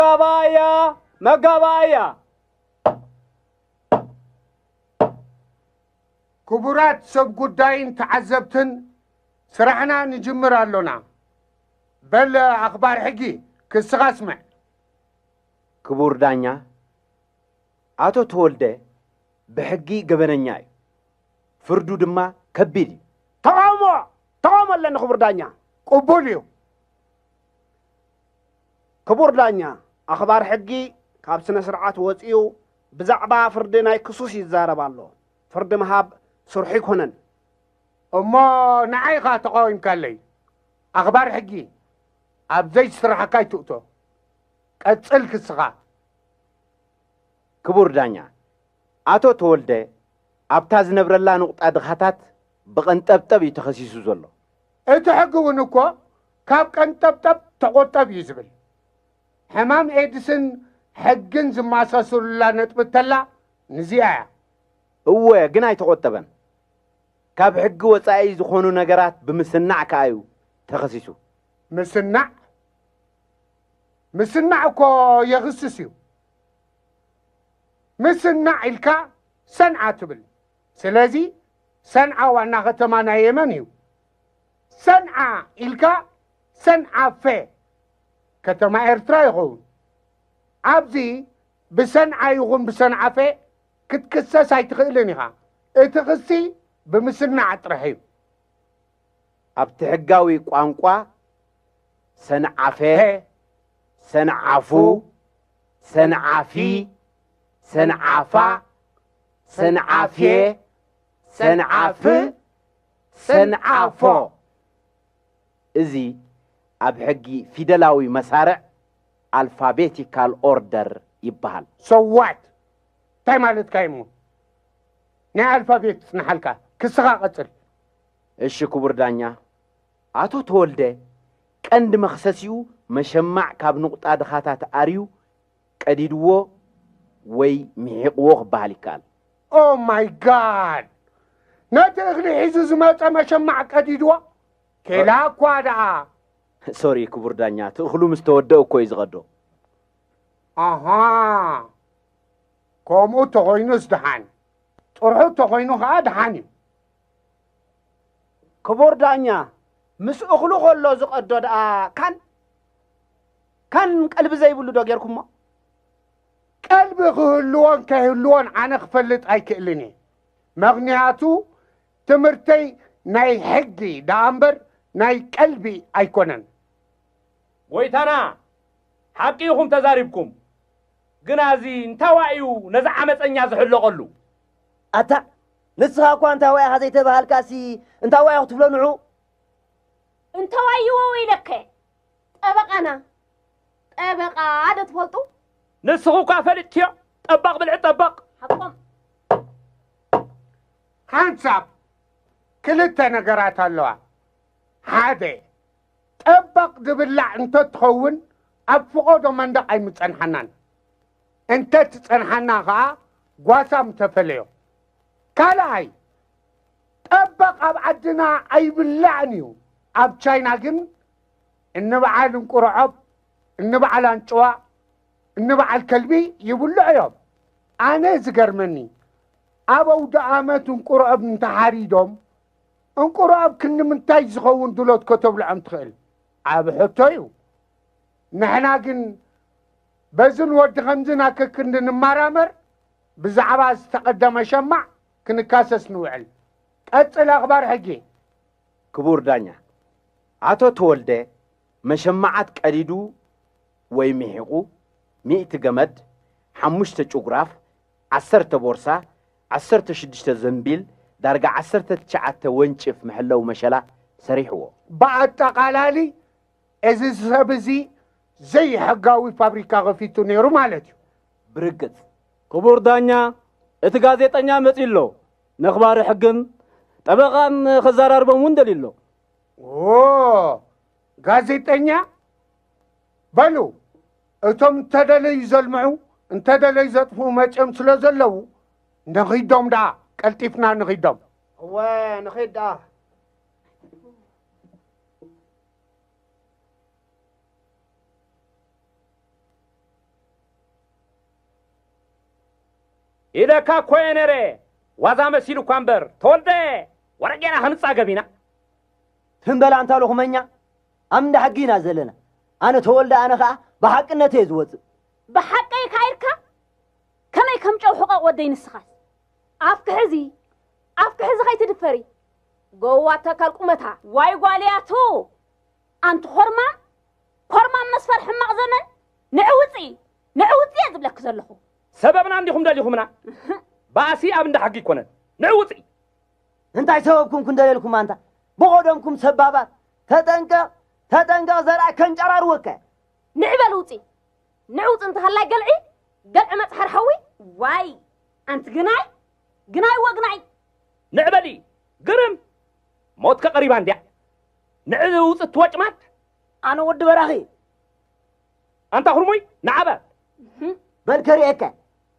መጋባእያ፣ መጋባእያ። ክቡራት ሰብ ጉዳይን ተዓዘብትን፣ ስራሕና ንጅምር ኣሎና። በል ኣኽባር ሕጊ፣ ክስኻ ስምዕ። ክቡር ዳኛ፣ ኣቶ ተወልደ ብሕጊ ገበነኛ እዩ። ፍርዱ ድማ ከቢድ እዩ። ተቓውሞ! ተቓውሞ ኣለኒ ክቡር ዳኛ። ቅቡል እዩ። ክቡር ዳኛ፣ ኣኽባር ሕጊ ካብ ስነ ስርዓት ወጺኡ ብዛዕባ ፍርዲ ናይ ክሱስ ይዛረብ ኣሎ። ፍርዲ ምሃብ ስርሑ ኣይኮነን። እሞ ንዓይ ኢኻ ተቓዊምካለይ። ኣኽባር ሕጊ ኣብ ዘይስራሕካ ኣይትእቶ። ቀጽል ክስኻ። ክቡር ዳኛ፣ ኣቶ ተወልደ ኣብታ ዝነብረላ ንቑጣ ድኻታት ብቐንጠብጠብ እዩ ተኸሲሱ ዘሎ። እቲ ሕጊ እውን እኮ ካብ ቀንጠብጠብ ተቖጠብ እዩ ዝብል። ሕማም ኤድስን ሕግን ዝመሳሰሉላ ነጥቢ ተላ ንዚኣ እያ። እወ፣ ግን ኣይተቖጠበን። ካብ ሕጊ ወጻኢ ዝኾኑ ነገራት ብምስናዕ ከኣ እዩ ተኸሲሱ። ምስናዕ ምስናዕ እኮ የኽስስ እዩ። ምስናዕ ኢልካ ሰንዓ ትብል። ስለዚ ሰንዓ ዋና ከተማ ናይ የመን እዩ። ሰንዓ ኢልካ ሰንዓፈ ከተማ ኤርትራ ይኸውን። ኣብዚ ብሰንዓ ይኹን ብሰንዓፈ ክትክሰስ ኣይትኽእልን ኢኻ። እቲ ክሲ ብምስናዕ ጥራሕ እዩ። ኣብቲ ሕጋዊ ቋንቋ ሰንዓፈ፣ ሰንዓፉ፣ ሰንዓፊ፣ ሰንዓፋ፣ ሰንዓፍየ፣ ሰንዓፍ፣ ሰንዓፎ። እዚ ኣብ ሕጊ ፊደላዊ መሳርዕ ኣልፋቤቲካል ኦርደር ይበሃል። ሰዋት እንታይ ማለትካ እሞ ናይ ኣልፋቤት ይጽንሓልካ። ክስኻ ቀጽል። እሺ ክቡር ዳኛ፣ ኣቶ ተወልደ ቀንዲ መኽሰሲኡ መሸማዕ ካብ ንቑጣ ድኻታት ኣርዩ ቀዲድዎ ወይ ምሒቕዎ ክበሃል ይከኣል። Oh my God! ነቲ እኽሊ ሒዙ ዝመጸ መሸማዕ ቀዲድዎ? ኬላ እኳ ደኣ። ሶሪ ክቡር ዳኛ፣ እቲ እኽሉ ምስ ተወደአ እኮ እዩ ዝቐዶ። ኣሃ ከምኡ ተኾይኑስ ደሓን፣ ጥርሑ ተኾይኑ ኸኣ ደሓን እዩ። ክቡር ዳኛ፣ ምስ እኽሉ ከሎ ዝቐዶ ደኣ ካን ካን ቀልቢ ዘይብሉ ዶ ጌርኩሞ? ቀልቢ ክህልዎን ከይህልዎን ኣነ ክፈልጥ ኣይክእልን እየ። ምኽንያቱ ትምህርተይ ናይ ሕጊ ደኣ እምበር ናይ ቀልቢ ኣይኮነን። ጎይታና፣ ሓቂ ኢኹም ተዛሪብኩም። ግና እዚ እንታዋይ እዩ ነዚ ዓመፀኛ ዝሕለቐሉ? ኣታ ንስኻ እኳ እንታዋይ ኢኻ ዘይተባሃልካሲ እንታዋይ ኢኹ ትብሎ ንዑ? እንታዋይ ይወው ኢለከ ጠበቓና ጠበቓ ዶ ትፈልጡ? ንስኺ እኳ ፈሊጥክዮ ጠባቕ ብልዒ ጠባቕ። ሓቆም። ሓንሳብ ክልተ ነገራት ኣለዋ። ሓደ ጠባቕ ዝብላዕ እንተትኸውን ኣብ ፍቖዶ መንደቕ ኣይምጸንሓናን። እንተ ትጸንሓና ኸኣ ጓሳ ምተፈለዮ። ካልኣይ ጠባቕ ኣብ ዓድና ኣይብላዕን እዩ። ኣብ ቻይና ግን እንበዓል እንቁርዖብ፣ እንበዓል ኣንጭዋ፣ እንበዓል ከልቢ ይብልዑ እዮም። ኣነ ዝገርመኒ ኣብ ኣውደ ኣመት እንቁርዖብ እንተሓሪዶም እንቁርዖብ ክንዲ ምንታይ ዝኸውን ድሎት ከተብልዖም ትኽእል? ዓቢ ሕቶ እዩ። ንሕና ግን በዝን ወዲ ከምዝን ኣክክንዲ ንመራመር ብዛዕባ ዝተቐደመ ሸማዕ ክንካሰስ ንውዕል። ቀጽል ኣኽባር ሕጊ። ክቡር ዳኛ፣ ኣቶ ተወልደ መሸማዓት ቀዲዱ ወይ ምሒቑ፣ ሚእቲ ገመድ፣ ሓሙሽተ ጭጉራፍ፣ ዓሰርተ ቦርሳ፣ ዓሰርተ ሽዱሽተ ዘንቢል፣ ዳርጋ ዓሰርተ ትሽዓተ ወንጭፍ መሐለዊ መሸላ ሰሪሕዎ። ብኣጠቓላሊ እዚ ሰብ እዚ ዘይሕጋዊ ፋብሪካ ከፊቱ ነይሩ ማለት እዩ። ብርግጽ። ክቡር ዳኛ፣ እቲ ጋዜጠኛ መጺኡ ኣሎ። ነኽባሪ ሕግን ጠበቓን ክዘራርቦም እውን ደልዩ ኣሎ። ኦ ጋዜጠኛ በሉ እቶም እንተደለዩ ዘልምዑ እንተደለዩ ዘጥፍኡ መጺኦም ስለ ዘለዉ ንኺዶም ደኣ ቀልጢፍና ንኺዶም። እወ ንኺድ ደኣ። ኢለካ እኮ እየ ነይረ። ዋዛ መሲሉ እኳ እምበር፣ ተወልደ፣ ወረ ጌና ክንጻገብ ኢና። ትም በል ኣንታ ሎኽመኛ፣ ኣብ እንዳ ሕጊ ኢና ዘለና። ኣነ ተወልደ፣ ኣነ ኸኣ ብሓቅነት እየ ዝወጽእ። ብሓቀይ ካይድካ ከመይ ከም ጨው ሕቐቕ ወደይ ንስኻስ። ኣፍኪ ሕዚ፣ ኣፍኪ ሕዚ ከይትድፈሪ። ጎዋ ተካል ቁመታ። ዋይ ጓልያቱ፣ ኣንቲ ኮርማም፣ ኮርማም መስፈር ሕማቕ ዘመን። ንዕውፂ፣ ንዕውፂ እየ ዝብለኪ ዘለኹ። ሰበብና እንዲኹም ደሊኹምና። ባእሲ ኣብ እንዳ ሕጊ ኣይኮነን። ንዕውፂ። እንታይ ሰበብኩም ክንደልየልኩም ኣንታ? ብቐደምኩም ሰባባት። ተጠንቀቕ፣ ተጠንቀቕ ዘርኣይ ከንጨራርወካ። ንዕበል ውፂ። ንዕውፂ እንተሃላይ ገልዒ፣ ገልዒ መፅሓር ሓዊ። ዋይ፣ ኣንቲ ግናይ፣ ግናይ ወግናይ። ንዕበሊ፣ ግርም። ሞትከ ቀሪባ እንድያ። ንዕውፂ ትወጭማት። ኣነ ወዲ በራኺ። ኣንታ ሁርሙይ፣ ንዓበ። በል ከርእየካ።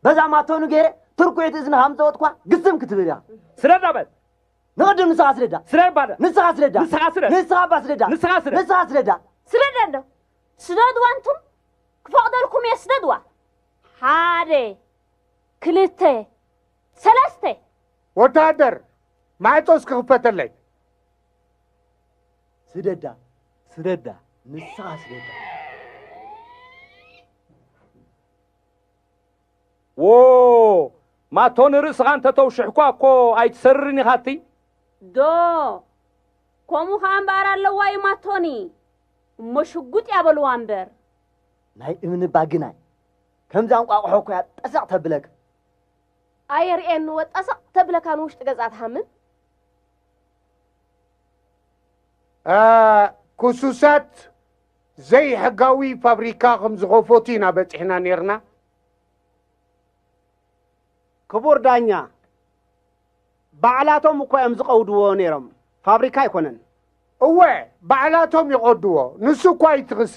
በዛ ማቶኑ ገይረ ትርኩዒት እዝንኻ ምጸወጥኳ ግስም ክትብል ኢኻ። ስደዳ በል። ንቕድም ንስኻ ስደዳ። ስደድ ባለ። ንስኻ ስደዳ። ንስኻ ስደድ። ንስኻ እባ ስደዳ። ንስኻ ስደድ። ንስኻ ስደድ። ንስኻ ስደዳ። ስደድ እንዶ። ስደድዋ እንቱም። ክፈቕደልኩም እየ ስደድዋ። ሓደ፣ ክልተ፣ ሰለስተ። ወተሃደር፣ ማዕጾ እስኪ ክፈተለይ። ስደዳ፣ ስደዳ፣ ንስኻ ስደዳ። ዎ፣ ማቶኒ ርእስኻ እንተተውሽሕኳ እኮ ኣይትሰርርን ኢኻ እቲ። ዶ፣ ከምኡ ኸኣ እምበኣር ኣለዋ እዩ ማቶኒ። እሞ ሽጉጥ እያ በልዋ እምበር። ናይ እምኒ ባግናይ። ከምዛ እንቋቑሖ እኮ እያ ጠሰቕ ተብለካ። ኣየርእየኒ ወጣ ሰቕ ተብለካ ንውሽጢ ገዛ ትሃምም። ክሱሳት ዘይሕጋዊ ፋብሪካ ከም ዝኸፈቱ ኢና በፂሕና ነይርና። ክቡር ዳኛ፣ ባዕላቶም እኮ እዮም ዝቐውድዎ ነይሮም፣ ፋብሪካ ኣይኮነን። እወ፣ ባዕላቶም ይቐድዎ፣ ንሱ እኳ ይትኽሲ።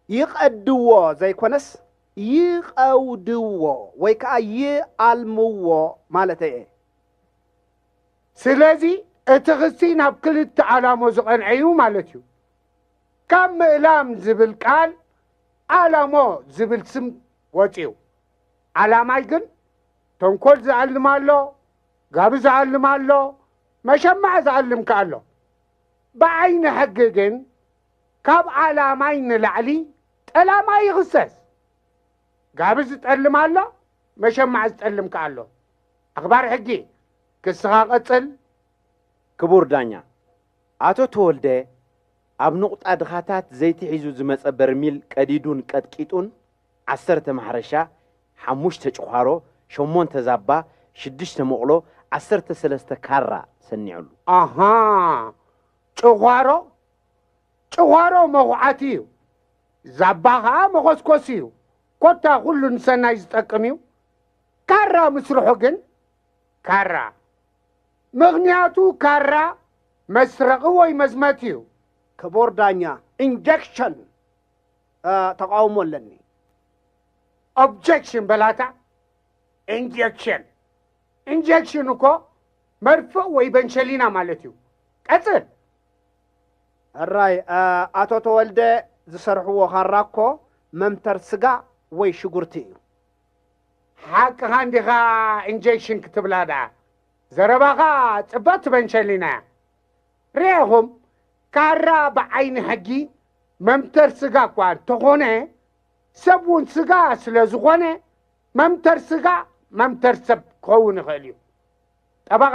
ይቐድዎ ዘይኮነስ ይቐውድዎ ወይ ከዓ ይኣልምዎ ማለተይ እየ። ስለዚ እቲ ክሲ ናብ ክልተ ኣላሞ ዝቐንዐ እዩ ማለት እዩ። ካብ ምእላም ዝብል ቃል ኣላሞ ዝብል ስም ወፂኡ። ኣላማይ ግን ተንኮል ዝኣልም ኣሎ፣ ጋቢ ዝኣልም ኣሎ፣ መሸማዕ ዝኣልም ከኣ ኣሎ። ብዓይኒ ሕጊ ግን ካብ ኣላማይ ንላዕሊ ጠላማይ ይኽሰስ። ጋቢ ዝጠልም ኣሎ፣ መሸማዕ ዝጠልም ከኣ ኣሎ። ኣኽባር ሕጊ፣ ክስኻ ቀጽል። ክቡር ዳኛ፣ ኣቶ ተወልደ ኣብ ንቑጣ ድኻታት ዘይቲ ሒዙ ዝመጸ በርሚል ቀዲዱን ቀጥቂጡን ዓሰርተ ማሕረሻ፣ ሓሙሽተ ጭዃሮ፣ ሸሞንተ ዛባ፣ ሽዱሽተ መቑሎ፣ ዓሰርተ ሰለስተ ካራ ሰኒዑሉ። ኣሃ፣ ጭዃሮ ጭዃሮ መኹዓቲ እዩ። ዛባ ኸዓ መኾስኮሲ እዩ። ኮታ ኩሉ ንሰናይ ዝጠቅም እዩ። ካራ ምስርሑ ግን ካራ። ምኽንያቱ ካራ መስረቒ ወይ መዝመቲ እዩ። ክቡር ዳኛ፣ ኢንጀክሽን ተቓውሞ ኣለኒ። ኦብጀክሽን በላታ። ኢንጀክሽን። ኢንጀክሽን እኮ መርፍእ ወይ በንሸሊና ማለት እዩ። ቀጽል። ሕራይ ኣቶ ተወልደ ዝሰርሕዎ ካራ እኮ መምተር ስጋ ወይ ሽጉርቲ እዩ። ሓቅኻ እንዲኻ ኢንጀክሽን ክትብላ ደኣ። ዘረባኻ ጽብቕቲ በንሸሊና እያ። ርኢኹም፣ ካራ ብዓይኒ ሕጊ መምተር ስጋ እኳ እንተኾነ፣ ሰብ እውን ስጋ ስለ ዝኾነ፣ መምተር ስጋ መምተር ሰብ ክኸውን ይኽእል እዩ። ጠበቓ፣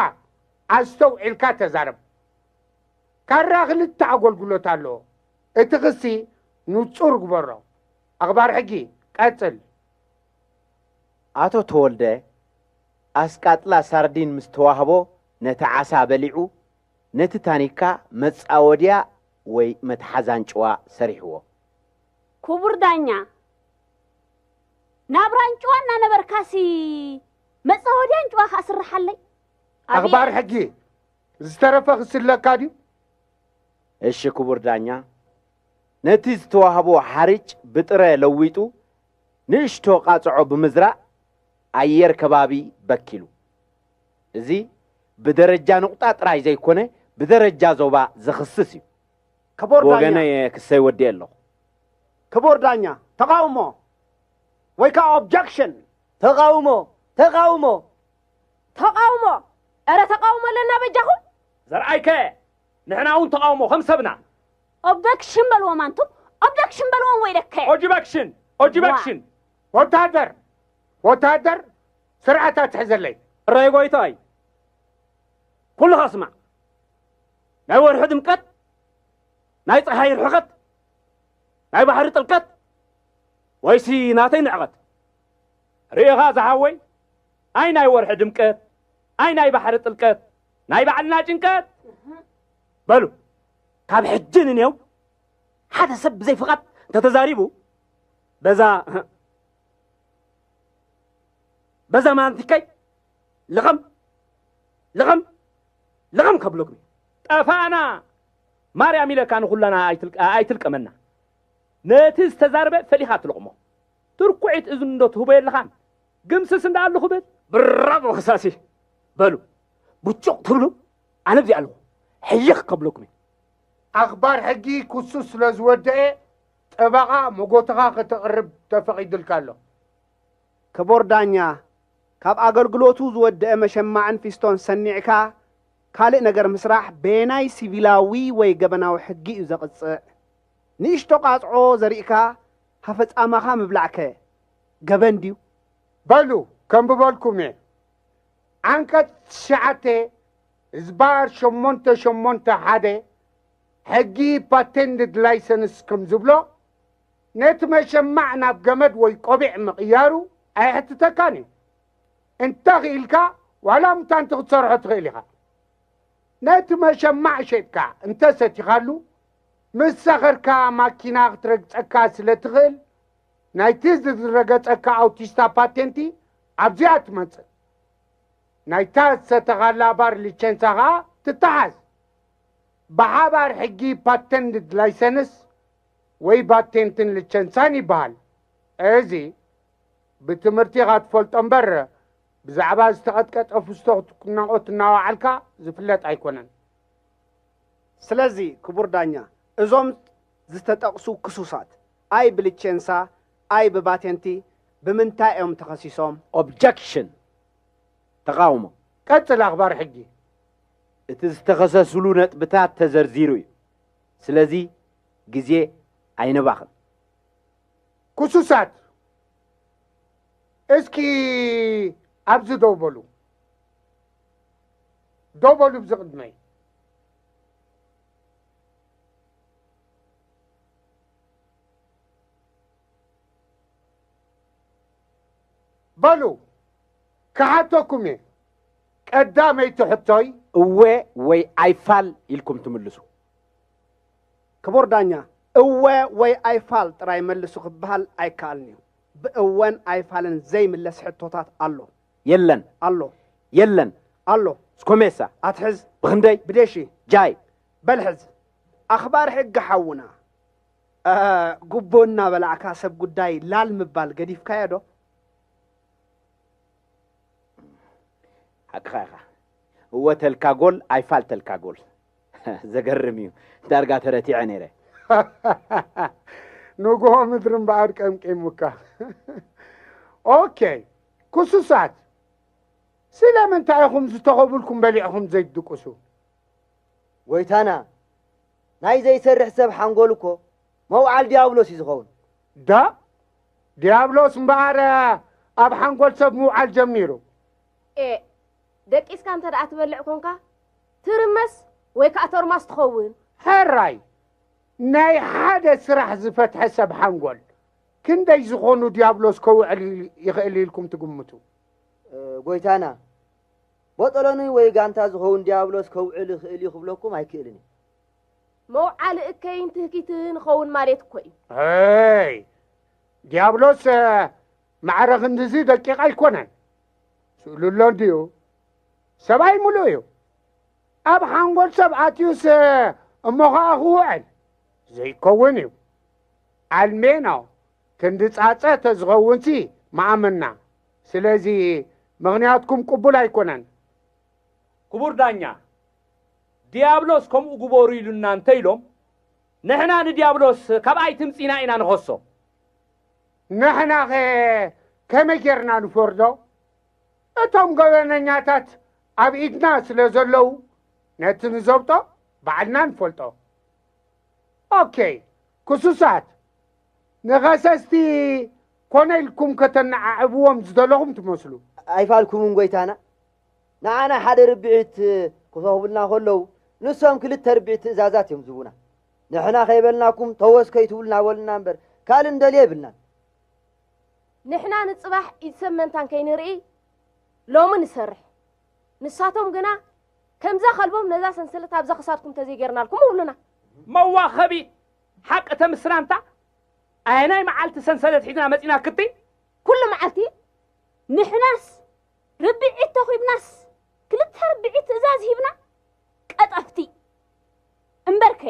ኣስተውዒልካ ተዛረብ። ካራ ክልተ ኣገልግሎት ኣለዎ። እቲ ክሲ ንጹር ግበሮ። ኣኽባር ሕጊ፣ ቀጽል። ኣቶ ተወልደ፣ ኣስቃጥላ ሳርዲን ምስ ተዋህቦ ነቲ ዓሳ በሊዑ፣ ነቲ ታኒካ መጻወድያ ወይ መትሓዚ ኣንጭዋ ሰሪሕዎ። ክቡር ዳኛ፣ ናብራ ኣንጭዋ እናነበርካሲ መጻወድያ ኣንጭዋ ከኣ ስርሓለይ። ኣኽባር ሕጊ፣ ዝተረፈ ክስለካ ድዩ? እሺ ክቡር ዳኛ፣ ነቲ ዝተዋህቦ ሓርጭ ብጥረ ለዊጡ ንእሽቶ ቃጽዖ ብምዝራእ ኣየር ከባቢ በኪሉ። እዚ ብደረጃ ንቑጣ ጥራይ ዘይኮነ ብደረጃ ዞባ ዘኽስስ እዩ። ክቡር ዳኛ። ብወገነይ ክሰይ ወዲኤ ኣለኹ። ክቡር ዳኛ፣ ተቓውሞ ወይ ከዓ ኦብጀክሽን። ተቓውሞ። ተቓውሞ። ተቓውሞ። ኧረ ተቓውሞ ኣለና በጃኹም። ዘርኣይከ ንሕና እውን ተቓውሞ ከም ሰብና። ኦብደክሽን በልዎም ኣንቱም። ኦብደክሽን በልዎም ወይለከ። ኦጅበክሽን ኦጅበክሽን። ወታደር ወታደር ስርዓት ኣትሕዘለይ። እራይ ጎይታይ ኩልኻ ስማዕ። ናይ ወርሒ ድምቀት፣ ናይ ፀሓይ ርሕቐት፣ ናይ ባሕሪ ጥልቀት ወይሲ ናተይ ንዕቐት? ርኢኻ ዝሓወይ፣ ኣይ ናይ ወርሒ ድምቀት፣ ኣይ ናይ ባሕሪ ጥልቀት፣ ናይ ባዕልና ጭንቀት። በሉ ካብ ሕጂ ንኔው ሓደ ሰብ ብዘይ ፍቓድ እንተተዛሪቡ በዛ በዛ ማንቲከይ ልቐም ልቐም ልቐም ከብለኩም እዩ። ጠፋእና ማርያም ኢለካ ንኹላና ኣይትልቀመና። ነቲ ዝተዛረበ ፈሊኻ ትልቕሞ። ትርኩዒት እዝኒ እንዶ ትህቦ የለኻን። ግምስስ እንዳ ኣለኹ በል። ብራቮ ከሳሲ። በሉ ብጩቕ ትብሉ ኣነ ኣብዚ ኣለኹ ሕይኽ ከብለኩም እዩ። ኣኽባር ሕጊ ክሱ ስለ ዝወደአ ጠበቓ መጎትኻ ከተቕርብ ተፈቒዱልካ ኣሎ። ክቡር ዳኛ፣ ካብ ኣገልግሎቱ ዝወደአ መሸማዕን ፊስቶን ሰኒዕካ ካልእ ነገር ምስራሕ በየናይ ሲቪላዊ ወይ ገበናዊ ሕጊ እዩ ዘቕጽዕ? ንእሽቶ ቃጽዖ ዘሪእካ ሃፈጻማኻ ምብላዕከ ገበን ድዩ? በሉ ከንብበልኩም እየ። ዓንቀጽ ትሽዓተ ዝባር ሸሞንተ ሸሞንተ ሓደ ሕጊ ፓቴንትድ ላይሰንስ ከም ዝብሎ ነቲ መሸማዕ ናብ ገመድ ወይ ቆቢዕ ምቕያሩ ኣየሕትተካን እዩ። እንተ ኽኢልካ ዋላ ሙታንቲ ክትሰርሖ ትኽእል ኢኻ። ነቲ መሸማዕ ሸጥካ እንተ ሰቲኻሉ ምስ ሰኸርካ ማኪና ክትረግጸካ ስለ ትኽእል ናይቲ ዝረገጸካ ኣውቲስታ ፓቴንቲ ኣብዚኣ ትመጽእ። ናይታ ዝሰተኻላ ባር ሊቸንሳ ኸኣ ትተሓዝ። ብሓባር ሕጊ ፓቴንትድ ላይሰንስ ወይ ባቴንትን ልቸንሳን ይበሃል። እዚ ብትምህርቲ ኢኻ ትፈልጦ እምበር ብዛዕባ ዝተቐጥቀጠ ፍስቶ ክትናቖት እናወዓልካ ዝፍለጥ ኣይኮነን። ስለዚ ክቡር ዳኛ እዞም ዝተጠቕሱ ክሱሳት ኣይ ብልቼንሳ ኣይ ብባቴንቲ ብምንታይ እዮም ተኸሲሶም? ኦብጀክሽን ተቓውሞ። ቀጽል ኣኽባር ሕጊ። እቲ ዝተኸሰስሉ ነጥብታት ተዘርዚሩ እዩ። ስለዚ ግዜ ኣይነባኽን። ክሱሳት እስኪ ኣብዚ ደው በሉ። ደው በሉ ብዚ ቅድመይ። በሉ ክሓተኩም እየ። ቀዳመይቲ ሕቶይ። እወ ወይ ኣይፋል ኢልኩም ትምልሱ። ክቡር ዳኛ፣ እወ ወይ ኣይፋል ጥራይ መልሱ ክበሃል ኣይከኣልን እዩ። ብእወን ኣይፋልን ዘይምለስ ሕቶታት ኣሎ። የለን። ኣሎ። የለን። ኣሎ። ስኮሜሳ። ኣትሕዝ። ብኽንደይ? ብደሺ። ጃይ። በል ሕዝ። ኣኽባር ሕጊ ሓውና፣ ጉቦ እናበላዕካ ሰብ ጉዳይ ላል ምባል ገዲፍካዮ ዶ? ሓቅኻ ኢኻ። እወ ተልካ ጎል ኣይፋል ተልካ ጎል። ዘገርም እዩ። ዳርጋ ተረቲዐ ነይረ። ንግሆ ምድሪ እምበኣር ቀምቂሙካ። ኦኬ ክሱሳት ስለምንታይ ኢኹም ዝተኸብልኩም በሊዕኹም ዘይትድቅሱ? ጎይታና፣ ናይ ዘይሰርሕ ሰብ ሓንጎል እኮ መውዓል ዲያብሎስ እዩ ዝኸውን። ዳ ዲያብሎስ እምበኣር ኣብ ሓንጎል ሰብ ምውዓል ጀሚሩ። ኤ ደቂስካ እንተ ደኣ ትበልዕ ኮንካ ትርመስ ወይ ከኣ ተርማስ ትኸውን። ሕራይ ናይ ሓደ ስራሕ ዝፈትሐ ሰብ ሓንጎል ክንደይ ዝኾኑ ዲያብሎስ ከውዕል ይኽእል ኢልኩም ትግምቱ? ጎይታና፣ ቦጦሎኒ ወይ ጋንታ ዝኸውን ዲያብሎስ ከውዕል ይኽእል እዩ ክብለኩም ኣይክእልን እዩ። መውዓሊ እከይን ትህኪትን ኸውን ማለት እኮ እዩ። ይ ዲያብሎስ ማዕረ ክንድዚ ደቂቕ ኣይኮነን። ስእሉ ኣሎ እንድዩ። ሰብኣይ ምሉእ እዩ። ኣብ ሓንጎል ሰብ ኣትዩስ እሞ ኸኣ ክውዕል ዘይከውን እዩ። ኣልሜኖ ክንዲ ጻጸ ተዝኸውንሲ ምኣመና። ስለዚ ምኽንያትኩም ቅቡል ኣይኮነን። ክቡር ዳኛ፣ ዲያብሎስ ከምኡ ግበሩ ኢሉና እንተ ኢሎም፣ ንሕና ንዲያብሎስ ካብ ኣይትምጺና ኢና ንኸሶ። ንሕናኸ ከመይ ጌርና ንፈርዶ? እቶም ገበነኛታት ኣብ ኢድና ስለ ዘለዉ፣ ነቲ ንዘብጦ ባዕልና ንፈልጦ። ኦኬ፣ ክሱሳት፣ ንኸሰስቲ ኮነ ኢልኩም ከተነዓዕብዎም ዝደለኹም ትመስሉ። ኣይፋልኩምን ጎይታና። ንዓና ሓደ ርብዒት ክኸፍሉና ከለዉ፣ ንሶም ክልተ ርብዒት ትእዛዛት እዮም ዝህቡና። ንሕና ከይበልናኩም ተወስ ከይትብሉና በሉና እምበር፣ ካልእ እንደልዮ የብልናን። ንሕና ንጽባሕ ኢድ ሰብ መንታን ከይንርኢ ሎሚ ንሰርሕ። ንሳቶም ግና ከምዛ ከልቦም ነዛ ሰንሰለት ኣብዛ ክሳድኩም ተዘይጌርናልኩም ይብሉና። መዋኸቢ ሓቂ ተምስና እንታ ኣየናይ መዓልቲ ሰንሰለት ሒዝና መጺና ክትይ? ኩሉ መዓልቲ ንሕናስ ርብዒት ተኺብናስ ክልተ ርብዒት ትእዛዝ ሂብና ቀጠፍቲ። እምበርከ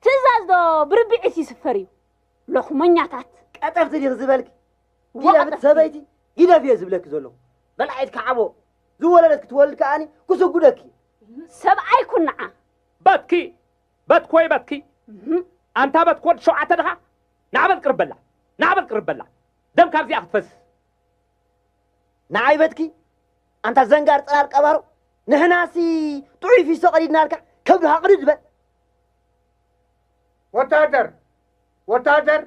ትእዛዝ ዶ ብርብዒት ይስፈር እዩ? ሎኽመኛታት። ቀጠፍቲ ዲኺ ዝበልኪ? ወቐጠፍቲ። ጊደፍቲ ሰበይቲ፣ ጊደፍ እየ ዝብለኪ ዘለኹ። በላዒት ከዓቦ፣ ዝወለደት ክትወልድ ከኣኒ ክስጉደኪ። ሰብኣይ ኩን ንዓ። በትኪ፣ በትኪ ወይ በትኪ። እህም። ኣንታ በትኪ ወዲ ሸውዓተ ድኻ? ንዓ በል ቅርብ በላ፣ ንዓ በል ቅርብ በላ። ደም ካብዚኣ ክትፈስስ። ንዓይ በትኪ፣ ኣንታ ዘንጋር ጽላል ቀባሮ፣ ንሕናሲ ጥዑይ ፊሶ ቀዲድናልካ፣ ከብድኻ ቅድድ በል። ወታደር፣ ወታደር፣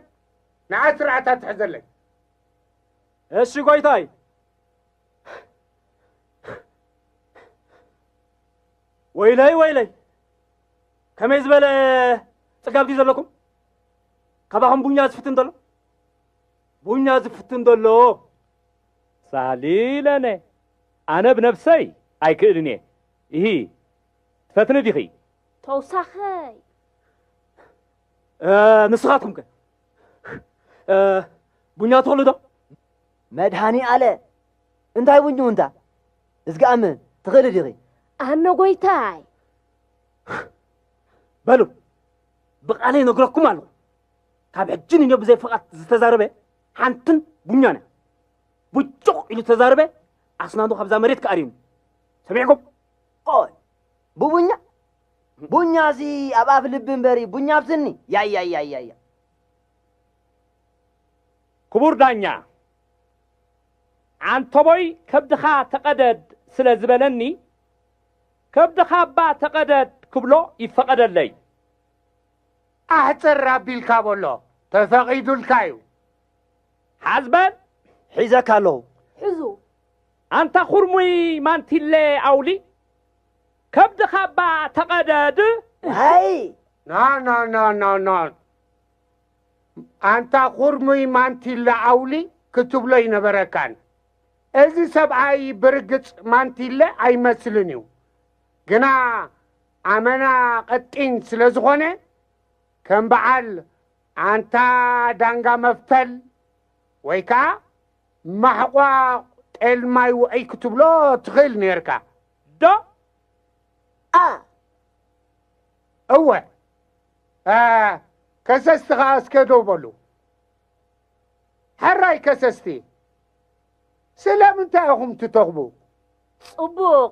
ንዓ ስርዓት ኣትሕዘለይ። እሺ ጎይታይ። ወይለይ፣ ወይለይ። ከመይ ዝበለ ጽጋብ ድዩ ዘለኩም? ካባኹም ቡኛ ዝፍትን ዘሎ? ቡኛ ዝፍትን ዘሎ? ሳሊለነ፣ ኣነ ብነብሰይ ኣይክእልን እየ። ኢሂ፣ ትፈትኒ ዲኺ? ተውሳኸይ። እ፣ ንስኻትኩም ከ? እ፣ ቡኛ ትኽእሉ ዶ? መድሃኒ ኣለ፣ እንታይ ቡኙ እንታ? እዝግኣምን፣ ትኽእሊ ዲኺ? ኣነ ጎይታይ። በሉ፣ ብቓለይ ነግረኩም ኣለኹ። ካብ ሕጂ ንዮ ብዘይ ፍቓድ ዝተዛረበ ሓንትን ቡኛን እያ። ቡጩቕ ኢሉ ተዛረበ፣ ኣስናኑ ካብዛ መሬት ክኣርዩኒ። ሰሚዕኩም? ቆይ፣ ብቡኛ? ቡኛ እዚ ኣብ ኣፍ ልቢ እምበሪ፣ ቡኛ ኣብ ስኒ? ያይ፣ ያይ፣ ያይ፣ ያይ፣ ያይ። ክቡር ዳኛ፣ ዓንተቦይ ከብድኻ ተቐደድ ስለ ዝበለኒ፣ ከብድኻ እባ ተቐደድ ክብሎ ይፈቐደለይ። ኣሕጽር ኣቢልካ በሎ፣ ተፈቒዱልካ እዩ። ሓዝ በል። ሒዘካ ኣለኹ። ሕዙ። ኣንታ ኹርሙይ ማንቲለ ኣውሊ፣ ከብድኻ እባ ተቐደድ። ዋይ! ና፣ ና፣ ና፣ ና፣ ና። ኣንታ ኹርሙይ ማንቲለ ኣውሊ ክትብሎ ይነበረካን። እዚ ሰብኣይ ብርግጽ ማንቲለ ኣይመስልን እዩ። ግና ኣመና ቀጢን ስለ ዝኾነ፣ ከም በዓል ኣንታ ዳንጋ መፍተል ወይ ከኣ ማሕቋ ጤል ማይ ውዑይ ክትብሎ ትኽእል ነርካ። ዶ? ኣ! እወ። እ፣ ከሰስቲ ኸኣ እስከ ደው በሉ። ሕራይ ከሰስቲ፣ ስለምንታይ ኢኹም ትተኽቡ? ጽቡቕ።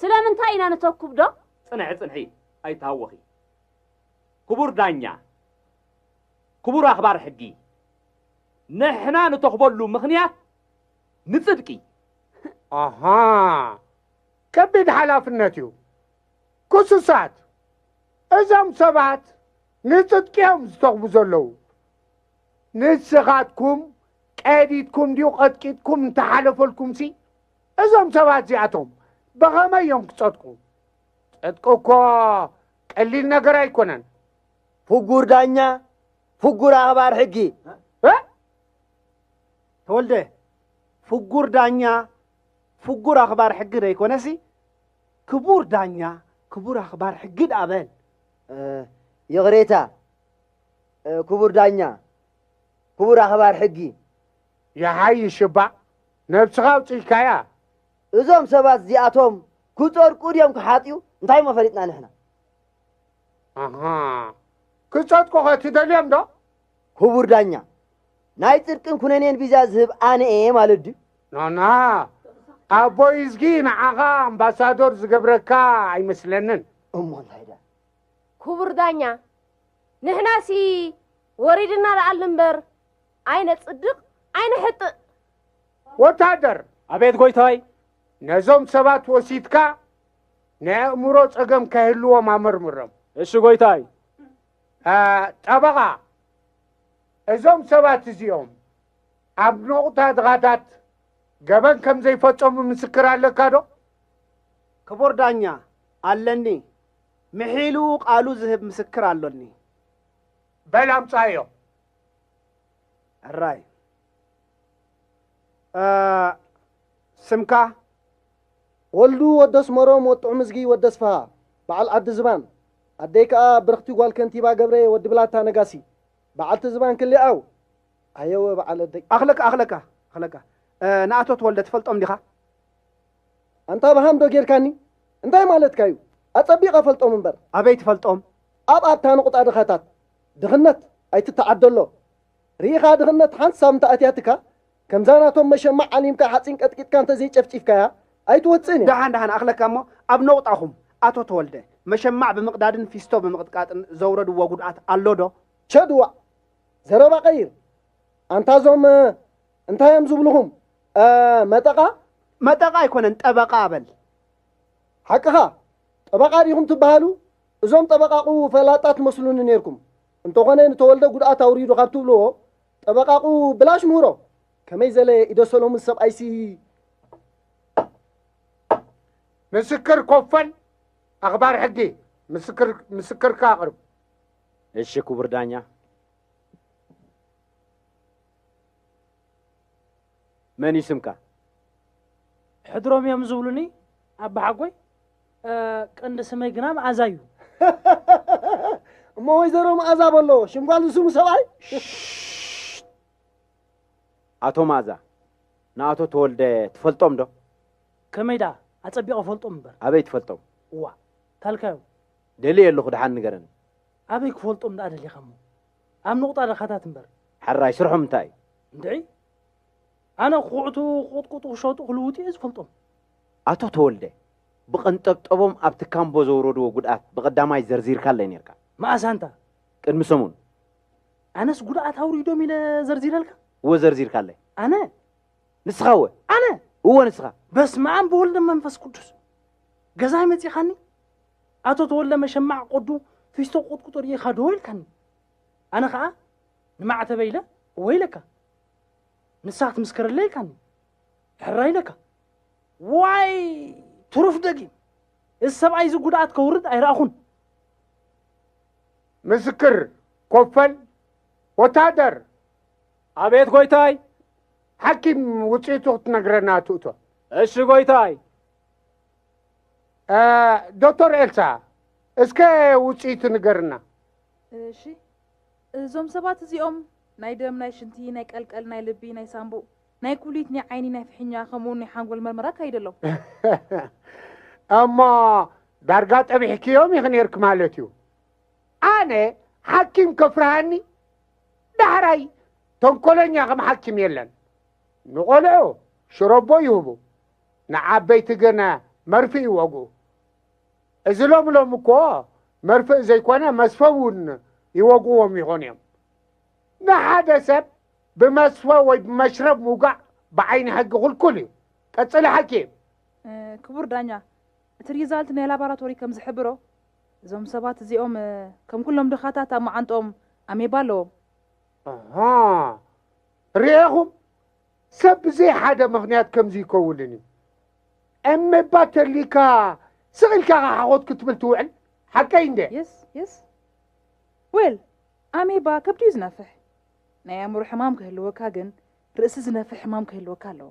ስለምንታይ ኢና ንተኩብ ዶ? ጽንሒ፣ ጽንሒ፣ ኣይትሃወኺ። ክቡር ዳኛ፣ ክቡር ኣኽባር ሕጊ፣ ንሕና ንተኽበሉ ምኽንያት ንጽድቂ። ኣሃ፣ ከቢድ ሓላፍነት እዩ። ክሱሳት፣ እዞም ሰባት ንጽድቂ እዮም ዝተኽቡ ዘለዉ። ንስኻትኩም ቀዲድኩም ድዩ ቀጥቂጥኩም እንተሓለፈልኩምሲ፣ እዞም ሰባት እዚኣቶም ብኸመይ እዮም ክጸድቁ? ጽድቂ እኮ ቀሊል ነገር ኣይኮነን። ፍጉር ዳኛ፣ ፍጉር ኣኽባር ሕጊ። እ? ተወልደ፣ ፍጉር ዳኛ፣ ፍጉር ኣኽባር ሕጊ ዘይኮነሲ፣ ክቡር ዳኛ፣ ክቡር ኣኽባር ሕጊ ደኣ በል። እ፣ ይቕሬታ፣ እ፣ ክቡር ዳኛ፣ ክቡር ኣኽባር ሕጊ። ይሓይሽ እባ፣ ነብስኻ ኣውጺእካያ። እዞም ሰባት እዚኣቶም ክጸድቁ ድዮም ክሓጥኡ? እንታይ እሞ ፈሊጥና ንሕና? ኣሃ፣ ክጸድቁ ኸ ትደልዮም ዶ? ክቡር ዳኛ፣ ናይ ጽድቅን ኩነኔን ቪዛ ዝህብ ኣነ እየ ማለት ድዩ? ኖና፣ ኣቦይ እዝጊ ንዓኻ ኣምባሳዶር ዝገብረካ ኣይመስለንን። እሞ እንታይ ደኣ? ክቡር ዳኛ፣ ንሕናሲ ወሪድና ደኣሉ እምበር ኣይነጽድቕ፣ ኣይነሕጥእ። ወታደር፣ ኣቤት ጎይታይ። ነዞም ሰባት ወሲድካ ናይ ኣእምሮ ጸገም ከይህልዎም ኣመርምሮም። እሺ ጎይታይ። አ፣ ጠበቓ፣ እዞም ሰባት እዚኦም ኣብ ነቑጣ ድኻታት ገበን ከም ዘይፈጸሙ ምስክር ኣለካ ዶ? ክቡር ዳኛ፣ ኣለኒ። ምሒሉ ቃሉ ዝህብ ምስክር ኣሎኒ። በል ኣምጻዮ። ሕራይ። እ፣ ስምካ? ወልዱ ወዲ ኣስመሮም ወጥዑም እዝጊ ወዲ ኣስፍሃ፣ በዓል ዓዲ ዝባን። ኣደይ ከኣ ብርኽቲ ጓል ከንቲባ ገብረ ወዲ ብላታ ነጋሲ፣ በዓልቲ ዝባን ክልኣው። ኣየወ በዓል ኣደይ። ኣኽለካ፣ ኣኽለካ፣ ኣኽለካ። እ፣ ንኣቶ ተወልደ ትፈልጦም ዲኻ? ኣንታ ብሃም ዶ ጌርካኒ? እንታይ ማለትካ እዩ? ኣጸቢቐ ፈልጦም እምበር። ኣበይ ትፈልጦም? ኣብ ኣብታ ንቑጣ ድኻታት። ድኽነት ኣይትተዓደሎ። ርኢኻ ድኽነት ሓንሳብ እንተ ኣትያትካ፣ ከምዛ ናቶም መሸማዕ ዓሊምካ ሓጺን ቀጥቂጥካ እንተ ዘይጨፍጪፍካያ፣ ኣይትወጽእን እያ። ደሓን ደሓን ኣኽለካ እሞ፣ ኣብ ነቑጣኹም ኣቶ ተወልደ መሸማዕ ብምቕዳድን ፊስቶ ብምቕጥቃጥን ዘውረድዎ ጉድኣት ኣሎ ዶ? ቸድዋዕ! ዘረባ ቀይር። ኣንታ እዞም፣ እ፣ እንታይ እዮም ዝብልኹም? እ፣ መጠቓ? መጠቓ ኣይኮነን፣ ጠበቓ በል። ሓቅኻ፣ ጠበቓ ዲኹም ትበሃሉ? እዞም ጠበቓቑ ፈላጣ ትመስሉኒ ኔርኩም። እንተኾነ ንተወልደ ጉድኣት ኣውሪዱ ካብ ትብልዎ፣ ጠበቓቑ ብላሽ ምህሮ። ከመይ ዘለ ኢደ ሰሎሙን ሰብኣይሲ። ምስክር ኮፈል፣ ኣኽባር ሕጊ፣ ምስክር፣ ምስክርካ ኣቕርብ። እሺ ክቡር ዳኛ። መን እዩ ስምካ? ሕድሮም እዮም ዝብሉኒ ኣባሓጎይ። እ፣ ቀንዲ ስመይ ግና መኣዛ እዩ። እሞ ወይዘሮ መኣዛ በሎ፣ ሽም ጓል ዝስሙ ሰብኣይ? ኣቶ መኣዛ፣ ንኣቶ ተወልደ ትፈልጦም ዶ? ከመይ ደኣ ኣጸቢቐ ፈልጦም እምበር። ኣበይ ትፈልጦም? እዋ፣ ታልካዮም። ደልየ ኣለኹ፣ ደሓን ንገረኒ። ኣበይ ክፈልጦም ደኣ ደሊኻ እሞ? ኣብ ንቑጣ ድኻታት እምበር። ሕራይ፣ ስርሖም እንታይ እዩ? እንድዒ፣ ኣነ ክኹዕቱ፣ ክቕጥቅጡ፣ ክሸጡ፣ ክልውጡ እየ ዝፈልጦም። ኣቶ ተወልደ፣ ብቐንጠብጠቦም ኣብቲ ካምቦ ዘውረድዎ ጉድኣት ብቐዳማይ ዘርዚርካለይ ኔርካ። መኣስ ኣንታ? ቅድሚ ሰሙን። ኣነስ ጉድኣት ኣውሪዶም ኢለ ዘርዚረልካ? እወ ዘርዚርካለይ። ኣነ? ንስኻ እወ። ኣነ? እወ ንስኻ። በስመ ኣብ ወወልድ ወመንፈስ ቅዱስ። ገዛይ መጺኻኒ? ኣቶ ተወልደ መሸማዕ ቀዱ ፊስቶ ቁጥቁጦ ርኢኻ ዶ ኢልካኒ? ኣነ ኸኣ ንማዕተበይ ኢለ እወ ኢለካ። ንስኻ ክትምስክረለይ ኢልካኒ። ሕራይ ኢለካ። ዋይ ትሩፍ ደጊም። እዚ ሰብኣይ እዚ ጉድኣት ከውርድ ኣይረኣኹን። ምስክር ኮፈል፣ ወታደር። ኣቤት ጎይታይ። ሓኪም ውፅኢቱ ክትነግረና ትእቶ። እሺ ጎይታይ። እ፣ ዶክተር ኤልሳ፣ እስከ ውፅኢቱ ንገርና። እሺ፣ እዞም ሰባት እዚኦም ናይ ደም፣ ናይ ሽንቲ፣ ናይ ቀልቀል፣ ናይ ልቢ፣ ናይ ሳንቡእ፣ ናይ ኩሊት፣ ናይ ዓይኒ፣ ናይ ፍሕኛ፣ ከምኡውን ናይ ሓንጎል መርመራ ኣካይደሎም። እሞ ዳርጋ ጠቢሕክዮም ኢኺ ነይርክ ማለት እዩ። ኣነ ሓኪም ከፍርሃኒ? ዳሕራይ ተንኮለኛ ከም ሓኪም የለን። ንቆልዑ ሽረቦ ይህቡ፣ ንዓበይቲ ግን መርፍእ ይወግኡ። እዚ ሎም ሎም እኮ መርፍእ ዘይኮነ መስፈ እውን ይወግዎም ይኾኑ እዮም። ንሓደ ሰብ ብመስፈ ወይ ብመሽረብ ምውጋእ ብዓይኒ ሕጊ ክልኩል እዩ። ቀጽሊ ሓኪም። እ፣ ክቡር ዳኛ፣ እቲ ሪዛልት ናይ ላቦራቶሪ ከም ዝሕብሮ፣ እዞም ሰባት እዚኦም፣ እ፣ ከም ኩሎም ድኻታት ኣብ መዓንጥኦም ኣሜባ ኣለዎም። ኣሃ፣ ርኤኹም? ሰብ ብዘይ ሓደ ምኽንያት ከምዚ ይከውንን እዩ። ኣሜባ ተሊካ ስቕ ኢልካ ሓኾት ክትብል ትውዕል? ሓቀይ እንደ? የስ፣ የስ። ዌል፣ ኣሜባ ከብዲ እዩ ዝነፍሕ። ናይ ኣእምሮ ሕማም ክህልወካ ግን ርእሲ ዝነፍሕ ሕማም ክህልወካ ኣለዎ።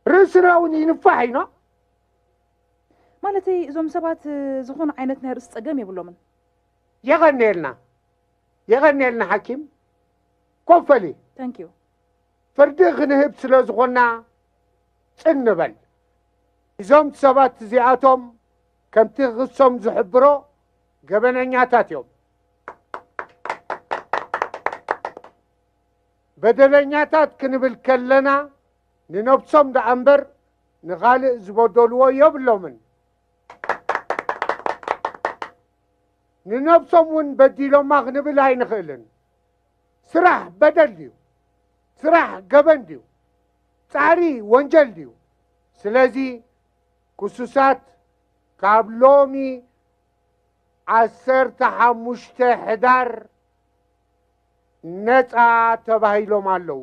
ርእስና እውን ይንፋሕ ኢና። ማለተይ፣ እዞም ሰባት፣ እ፣ ዝኾነ ዓይነት ናይ ርእሲ ጸገም የብሎምን። የቐንየልና፣ የቐንየልና ሓኪም። ኮፈሊ፣ ታንክ ዩ። ፍርዲ ክንህብ ስለ ዝኾንና ጽን ንበል። እዞም ሰባት እዚኣቶም ከምቲ ክሶም ዝሕብሮ ገበነኛታት እዮም። በደለኛታት ክንብል ከለና ንነብሶም ደኣ እምበር ንኻልእ ዝበደልዎ የብሎምን። ንነብሶም እውን በዲሎማ ክንብል ኣይንኽእልን። ስራሕ በደል ድዩ? ስራሕ ገበን ድዩ? ጻዕሪ ወንጀል ድዩ? ስለዚ ክሱሳት ካብ ሎሚ ዓሰርተ ሓሙሽተ ሕዳር ነጻ ተባሂሎም ኣለዉ።